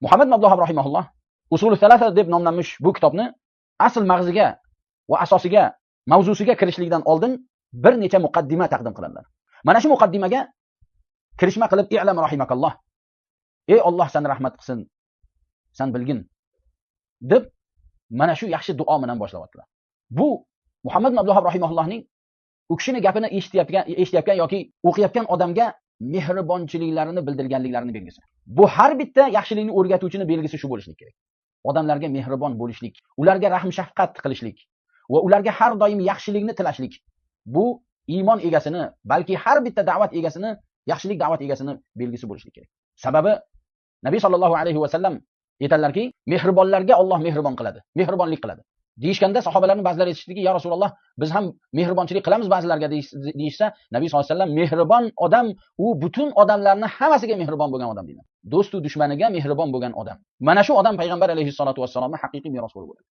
Muhammad ibn Abdulvahhab rahimahulloh Usul Salasa deb nomlanmish bu kitobni asl mag'ziga va asosiga, mavzusiga kirishlikdan oldin bir necha muqaddima taqdim qiladilar. Mana shu muqaddimaga kirishma qilib, i'lam rahimakalloh. Ey Alloh seni rahmat qilsin, san bilgin deb mana shu yaxshi duo bilan boshlayaptilar. Bu Muhammad ibn Abdulvahhab rahimahullohning u kishini gapini eshitayotgan yoki o'qiyotgan odamga mehribonchiliklarini bildirganliklarini belgisi. Bu har bitta yaxshilikni o'rgatuvchini belgisi shu bo'lishi kerak. Odamlarga mehribon bo'lishlik, ularga rahm shafqat qilishlik va ularga har doim yaxshilikni tilashlik. Bu iymon egasini, balki har bitta da'vat egasini, yaxshilik da'vat egasini belgisi bo'lishi kerak. Sababi Nabiy sallallohu alayhi va sallam aytadilarki, mehribonlarga Alloh mehribon qiladi, mehribonlik qiladi. Deyishganda sahobalarning ba'zilari aytishdiki, ya Rasululloh, biz ham mehribonchilik qilamiz ba'zilarga deyishsa, Nabiy sollallohu alayhi vasallam mehribon odam, u butun odamlarni hammasiga mehribon bo'lgan odam deydi. Do'st va dushmaniga mehribon bo'lgan odam. Mana shu odam payg'ambar alayhissalatu vassalomning haqiqiy merosxo'ri bo'ladi.